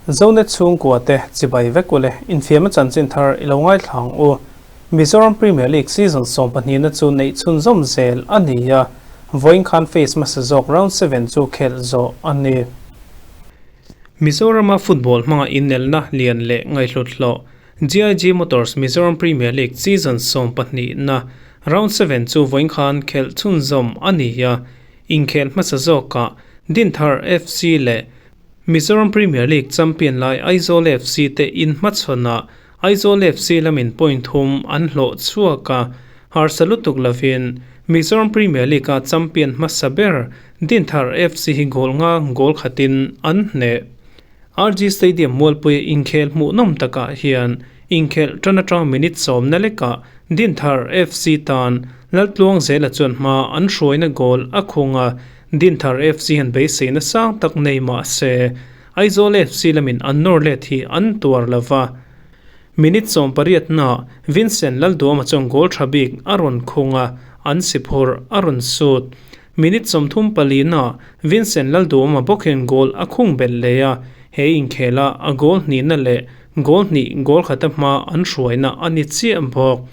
Zonet chhungkua te chibai vek ule infiamna chanchin thar i lo ngaithla ang u. Mizoram Premier League season sawmpahnihna chu neih chhunzawm zel a ni a, vawiin khan phase hmasa zawk round seven chu khelh zawh a ni. Mizorama football hmanga inelna lian leh ngaihhlut hlawh GIG Motors Mizoram Premier League season sawmpahnihna round seven chu vawiin khan khelh chhunzawm a ni a, inkhel hmasa zawkah Dinthar FC leh Mizoram Premier League champion lai Aizawl FC te inhmachhawnah Aizawl FC lamin point thum an hlawh chhuak a, harsa lutuk lovin Mizoram Premier League-a champion hmasa ber Dinthar FC hi goal nga goal khatin an hneh. RG Stadium mualpuia inkhel hmuhnawm takah hian inkhelh tan atang minute sawmna lekah Dinthar FC tan Laltluangzela chuan hma an hruaina goal a khung a, Dinthar FC hian beiseina sang tak nei mah se, Aizawl FC lamin an nawr let hi an tuar lo va. Minute sawmpariatnaah Vincent Lalduama chuan goal tha bik a rawn khung a, an si phurh a rawn sut. Minute 34naah Vincent Lalduama bawk hian goal a khung belh leh a, he inkhela a goal hnihna leh goal hnih goal khata hma an hruaina a ni chiah bawk.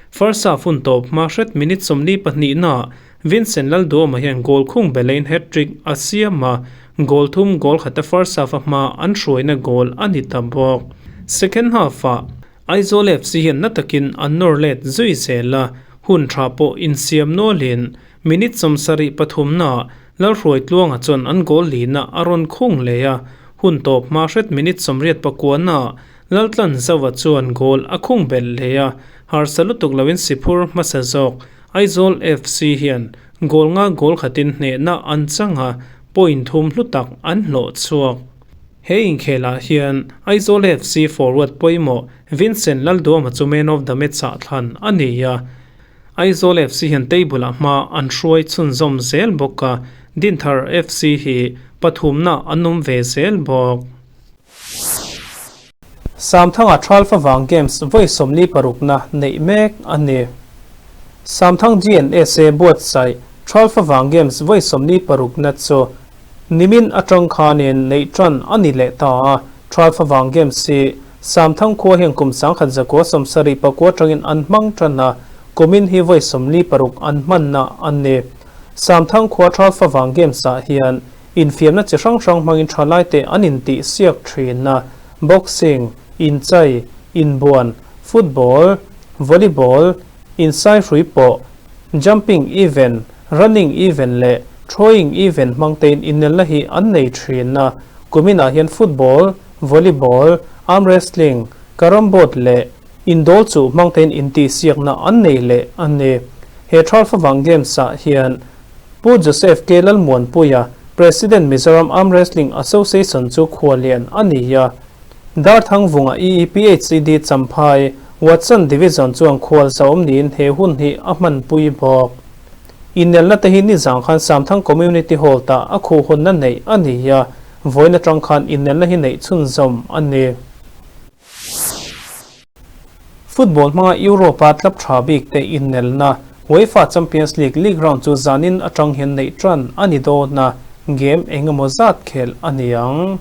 First half hun tawp hma hret minute 42naah Vincent Lalduama hian goal khung belein hat-trick a siam a, goal thum goal khata first half-a hma an hruaina goal a ni ta bawk. Second half-ah Aizawl FC hian na takin an nawr let zui zel a, hun tha pawh insiam nualin minute 73naah Lalhruaitluanga chuan an goal lina a rawn khung leh a, hun tawp hma hret minute 89naah Laltlan Zauva chuan goal a khung belh leh a, harsa lutuk loin si phur hmasa zawk Aizawl FC hian goal nga goal khatin hnehna an chang a, point thum hlu tak an hlawh chhuak. He inkhelah hian Aizawl FC forward pawimawh Vincent Lalduama chu man of the match ah thlan a ni a. Aizawl FC hian table ah hma an hruai chhunzawm zel bawk a, Dinthar FC hi pathumna an awm ve zel bawk. Samthanga Thalfa Vang Games vawi 46na neih mek a ni. Samthang GNSA buatsaih Thalfa Vang Games vawi 46na chu nimin atang khanin neih tan a ni leh ta a. Thalfa Vang Games hi Samthang khua hian kum 1979 atangin an hmang tan a, kumin hi vawi 46 an hmanna a ni. Samthang khua Thalfa Vang Games-ah hian Infiamna chi hrang hrang hmangin thalai te an intih siak thin a, boxing, inchai, inbuan, football, volleyball, insai hrui pawh, jumping event, running event leh throwing event hmang tein inelna hi an nei thin a, kuminah hian football, volleyball, arm wrestling, carrom board leh indawl chuh hmang tein intihsiakna an nei leh a ni. He Thalfavang Games-ah hian Pu Joseph K. Lalmuanpuia, President Mizoram Arm Wrestling Association chu khualian a ni a. Darthangvunga EEPHCD Champhai, Watson Division chuan khual zauhawm niin he hun hi a hmanpui bawk. Inelna te hi nizang khan Samthang Community Hall tah a khuhhawnna neih a ni a, vawiin atang khan inelna hi neih chhunzawm a ni. Football hmanga Europe-a club tha bik te innelna UEFA Champions League league round chu zanin atang hian neih tan a ni dawn a, game eng emaw zat khelh a ni ang.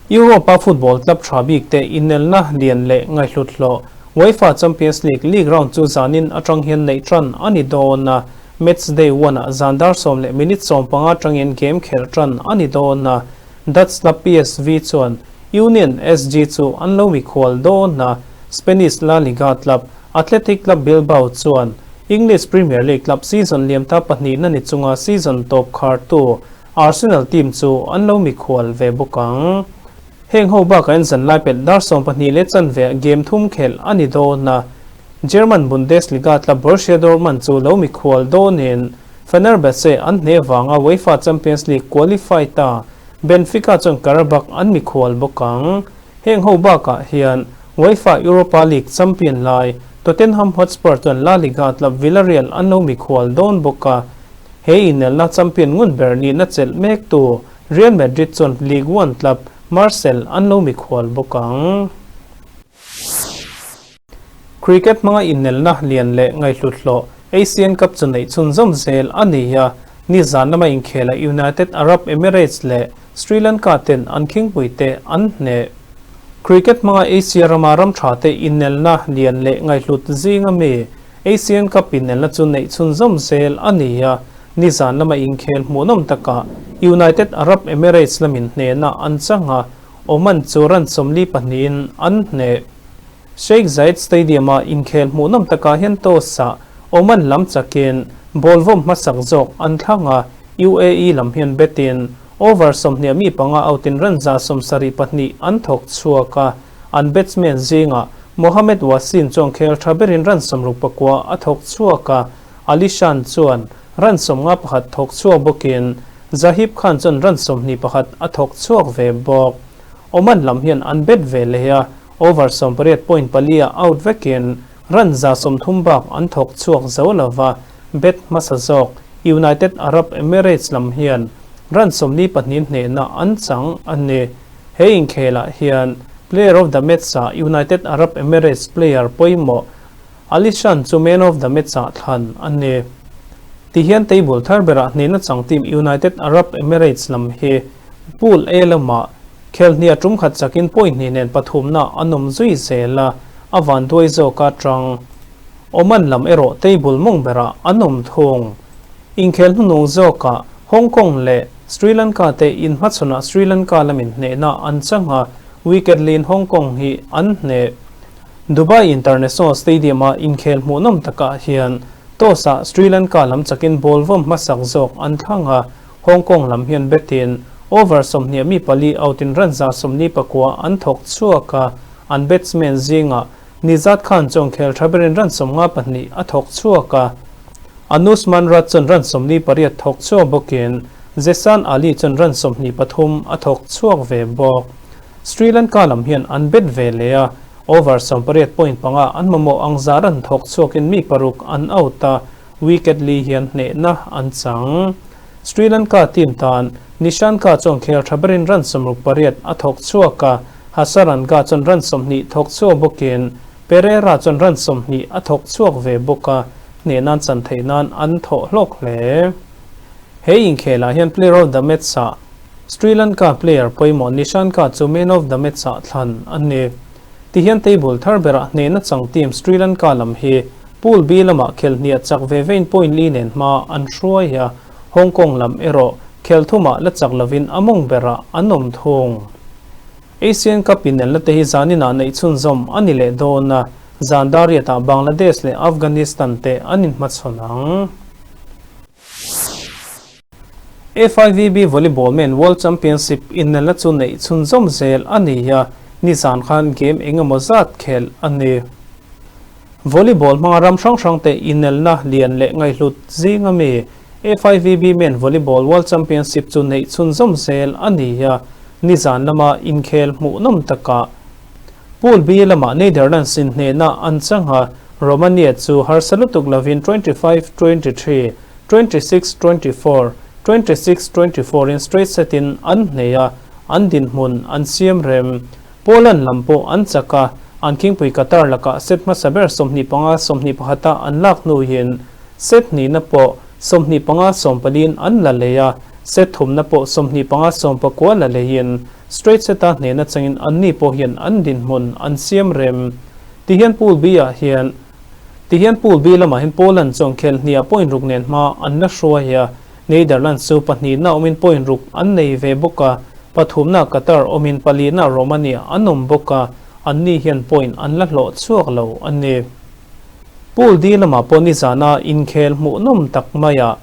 Europe-a football club tha bik te innelna lian leh ngaihhlut hlawh UEFA Champions League league round chu zanin atang hian neih tan a ni dawn a, match day one-ah zan dar 10:15 atangin game khelh tan a ni dawn a, Dutch club PSV chuan Union SG chu an lo mikhual dawn a, Spanish La Liga club Athletic Club Bilbao chuan English Premier League club season liamta pahnihna ni chunga season tawp khartu Arsenal team chu an lo mikhual ve bawk ang. Heng ho bakah hian zanlai pelh dar 12 leh chanve game thum khelh a ni dawn a, German Bundesliga club Borussia Dortmund chu lo mikhual dawnin Fenerbahce an hneh vanga UEFA Champions League qualify ta Benfica chuan Qarabag an mikhual bawk ang. Heng ho bakah hian UEFA Europa League champion lai Tottenham Hotspur chuan La Liga club Villarreal an lo mikhual dawn bawk a. He inelna champion ngun ber nihna chelh mektu Real Madrid chuan Ligue 1 club Marseille an lo mikhual bawk ang. Cricket hmanga inelna lian leh ngaihhlut hlawh Asian Cup chu neih chhunzawm zel a ni a, nizan lama inkhela United Arab Emirates leh Sri Lanka ten an khingpuite an hneh. Cricket hmanga Asia rama ram tha te inelna lian leh ngaihhlut zinga mi Asian Cup inelna chu neih chhunzawm zel a ni a, nizan lama inkhel hmuhnawm takah United Arab Emirates lamin hnehna an chang a, Oman chu run 42 in an hneh. Sheikh Zayed Stadium-a inkhel hmuhnawm takah hian toss-ah Oman lam chakin ball vawm hmasak zawk an thlang a, UAE lam hian bat-in over 20 mi panga out-in run 72 an thawk chhuak a, an batsman zingah Mohammad Wasim chuan khel tha berin run 69 a thawk chhuak a, Ali Shan chuan run 51 thawk chhuak bawkin Zahib Khan chuan run 21 a thawk chhuak ve bawk. Oman lam hian an bat ve leh a, over 18 point pali ah out vekin run 130 bak an thawk chhuak zo lova, bat hmasa zawk United Arab Emirates lam hian run 42 hnehna an chang a ni. He inkhelah hian Player of the Match-ah United Arab Emirates player pawimawh Ali Shan chu Man of the Match-ah thlan a ni. Tihian table thar berah hnehna chang team United Arab Emirates lam hi Pool A lamah khelhnia tum khat chakin point hnih nen pathumna an awm zui zel a, a vanduai zawka tang. Oman lam erawh table mawng berah an awm thung. Inkhel hnunung zawkah Hong Kong leh Sri Lanka te inhmachhawnah Sri Lanka lamin hnehna an chang a, wicket lin Hong Kong hi an hneh. Dubai International Stadium-a inkhel hmuhnawm takah hian toss-ah Sri Lanka lam chakin ball vawm hmasak zawk an thlang a, Hong Kong lam hian bat-in over 20 mi pali out-in run 49 an thawk chhuak a, an batsman zingah Nizat Khan chuan khel tha berin run 52 a thawk chhuak a, Anusman Raj chuan run 48 thawk chhuak bawkin Zeeshan Ali chuan run 23 a thawk chhuak ve bawk. Sri Lanka lam hian an bat ve leh a, over 18 point panga an mamawh ang zah run thawk chhuakin mi paruk an out a, wicket li hian hnehna an chang. Sri Lanka team tan Nishanka chuan khel tha berin run 68 a thawk chhuak a, Hasaranga chuan run 20 thawk chhuak bawkin Perera chuan run 20 a thawk chhuak ve bawk a, hnehnan chan theih nan an thawh hlawk hle. He inkhelah hian Player of the Match-ah Sri Lanka player pawimawh Nishanka chu Man of the Match-ah thlan a ni. Tihian table thar berah hnehna chang team Sri Lanka lam hi Pool B lamah khelhniah chak ve vein point li nen hma an hruai a, Hong Kong lam erawh khel thumah la chak lovin a mawng berah an awm thung. Asian Cup inelna te hi zaninah neih chhunzawm a ni leh dawn a, zan dariatah Bangladesh leh Afghanistan te an inhmachhawn ang. FIVB Volleyball Men World Championship inelna chu neih chhunzawm zel a ni a, nizan khan game eng emaw zat khelh a ni. Volleyball hmanga ram hrang hrang te inelna lian leh ngaihhlut zinga mi FIVB Men Volleyball World Championship chu neih chhunzawm zel a ni a, nizan lama inkhel hmuhnawm takah Pool B lamah Netherlands in hnehna an chang a, Romania chu harsa lutuk lovin 25 23, 26 24, 26 24 in straight set in an hneh a, an dinhmun an siam rem. Poland lam pawh an chak a, an khingpui Qatar lakah set hmasa ber 25 21 ah an lak hnuin set hnihna pawh 25 14 in an la lei a, set thumna pawh 25 19 la leiin straight set a hnehna changin anni pawh hian an dinhmun an siam rem. Tihian Pool B ah hian Tihian Pool B lamah hian Poland chuan khel hniah point ruk nen hma an la hruai a, Netherlands chu pahnihna awmin point ruk an nei ve bawk a, pathumna Qatar awmin palihna Romania an awm bawk a, anni hian point an la hlawh chhuak lo a ni. Pool D lamah pawh nizana inkhel hmuhnawm tak maiah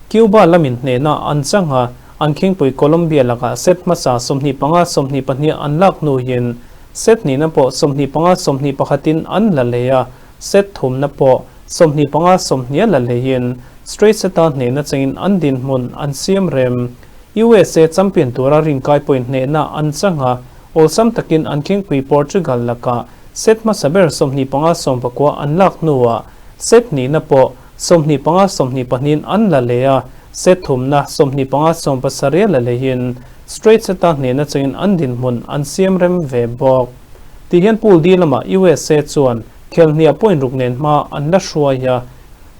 Cuba lamin hnehna an chang a, an khingpui Colombia lakah set hmasa 25 22 an lak hnuin set hnihna pawh 25 21 in an la lei a, set thumna pawh 25 20 la leiin straight set-a hnehna changin an dinhmun an siam rem. USA champion tura rinkai pawhin hnehna an chang a, awlsam takin an khingpui Portugal lakah set hmasa ber 25 19 an lak hnuah set hnihna pawh 25 24 in an la lei a, set thumna 25 17 la leiin straight set-a hnehna changin an dinhmun an siam rem ve bawk. Tihian Pool D lamah USA chuan khelhniah point ruk nen hma an la hruai a,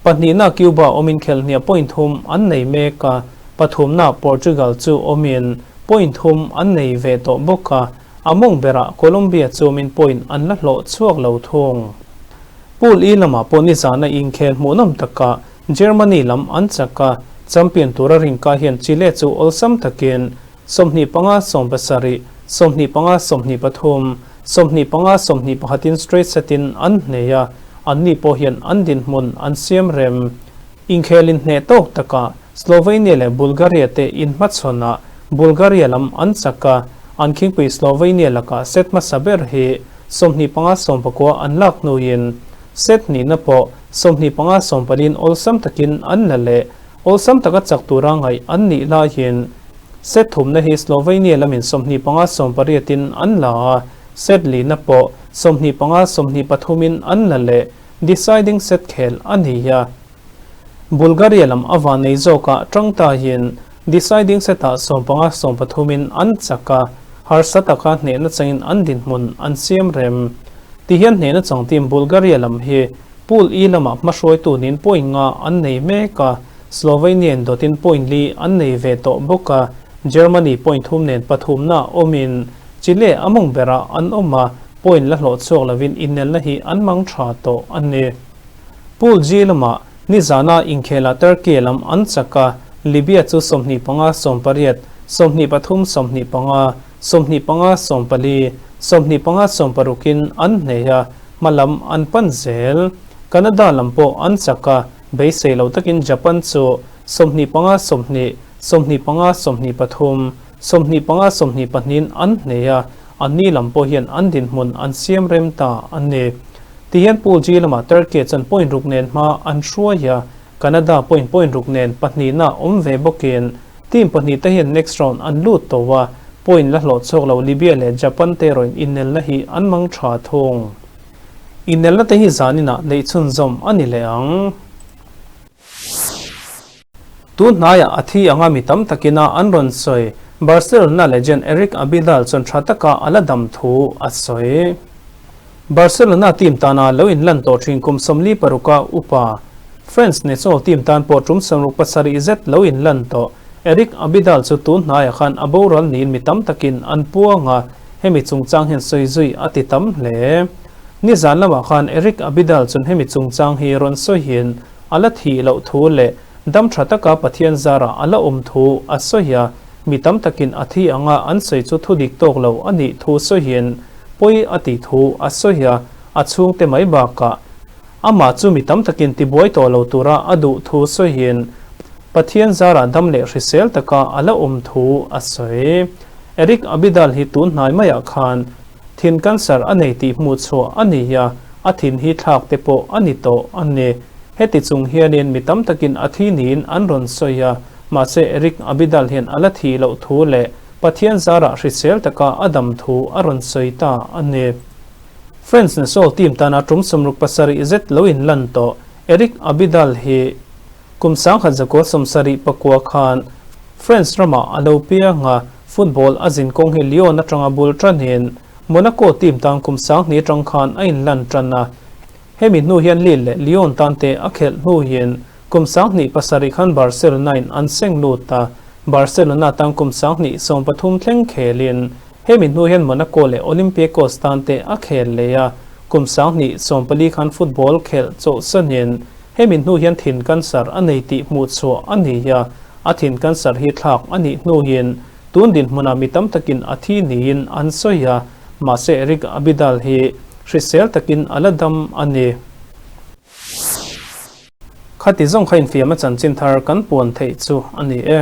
pahnihna Cuba awmin khelhniah point thum an nei mek a, pathumna Portugal chu awmin Point thum an nei ve tawh bawk a, a mawng berah Colombia chumin point an la hlawh chhuak lo thung. Pool E lamah pawh nizana inkhel hmuhnawm takah Germany lam an chak a, champion tura rinka hian Chile chu awlsam takin 25 17, 25 23, 25 21 in straight set in an hneh a, anni pawh hian an dinhmun an siam rem. Inkhel inhneh tawk takah Slovenia leh Bulgaria te inhmachhawn ah Bulgaria lam an chak a, an khingpui Slovenia lakah set hmasa ber hi 25 19 an lak hnuin set hnihna pawh 25 14 in awlsam takin an la leh. Awlsam taka chak tura ngaih an nih laiin set thumna hi Slovenia lamin 25 18 in an la a, set lihna pawh 25 23 in an la leh. Deciding set khel a ni a. Bulgaria lam a vannei zawkah tang taiin deciding set-ah 15 13 in an chak a, harsa taka hnehna changin an dinhmun an siam rem. Tihian hnehna chang team Bulgaria lam hi Pool E lamah hmahruaitu niin point nga an nei mek a, Slovenia in dawtin point li an nei ve tawh bawk a, Germany point thum nen pathumna awmin Chile a mawng berah an awm a, point la hlawh chhuak lovin inelna hi an mang tha tawh a ni. Pool G lamah nizana inkhelah Turkey lam an chak a, Libya chu 25 18, 23 25, 25 14, 25 16 in an hneh a, hma lam an pan zel. Canada lam pawh an chak a, beisei lo takin Japan chu 25 20, 25 23, 25 24 in an hneh a, anni lam pawh hian an dinhmun an siam rem ta a ni. Tihian Pool G lamah Turkey chuan point ruk nen hma an hruai a, Canada point point ruk nen pahnihna awm ve bawkin team pahnih te hian next round an lut tawh a, point la hlawh chhuak lo Libya leh Japan te erawhin inelna hi an mang tha thung. Inelna te hi zaninah neih chhunzawm a ni leh ang. Tun hnaiah a thi anga mi tam takina an rawn sawi. Barcelona legend Eric Abidal chuan tha taka a la dam thu a sawi. Barcelona team tana lo inlan tawh thin kum 46 a upa France national team tan pawh tum 67 zet lo inlan tawh Eric Abidal chu tun hnaiah khan a boral niin mi tam takin an puang a, hemi chungchang hian sawi zui a ti tam hle. Nizan lamah khan Eric Abidal chuan hemi chungchang hi rawn sawiin a la thih loh thu leh dam tha taka Pathian zarah a la awm thu a sawi a, mi tam takin a thi anga an sawi chu thu dik tawk lo a nih thu sawiin pawi a tih thu a sawi a, a chhungte mai bakah amah chu mi tam takin tibuai tawh lo tura a duh thu sawiin Pathian zarah dam leh hrisel taka a la awm thu a sawi. Eric Abidal hi tun hnai maiah khan Thin cancer a nei tih hmuh chhuah a ni a, a thin hi thlak te pawh a ni tawh a ni. Heti chung hianin mi tam takin a thi niin an rawn sawi a, mahse Eric Abidal hian a la thih loh thu leh Pathian zarah hrisel taka a dam thu a rawn sawi ta a ni. France national team tana tum 67 zet lo inlan tawh Eric Abidal hi Kum 1979 khan France ramah a lo piang a, football a zin kawng hi Lyon atanga bul tanin Monaco team tan kum 2000 atang khan a inlan tan a. Hemi hnu hian Lille leh Lyon tan te a khelh hnuin kum 2007 khan Barcelona in an seng lut a, Barcelona tan kum 2013 thleng khelin hemi hnu hian Monaco leh Olympiacos tan te a khel leh a, kum 2014 khan football khelh chawlhsanin Hemi hnu hian thin cancer a nei tih hmuh chhuah a ni a, a thin cancer hi thlak a nih hnuin tun dinhmunah mi tam takin a thi niin an sawi a, mahse Eric Abidal hi hrisel takin a la dam a ni. Khati zawng kha infiam a chanchin thar kan puan theih chu a ni e.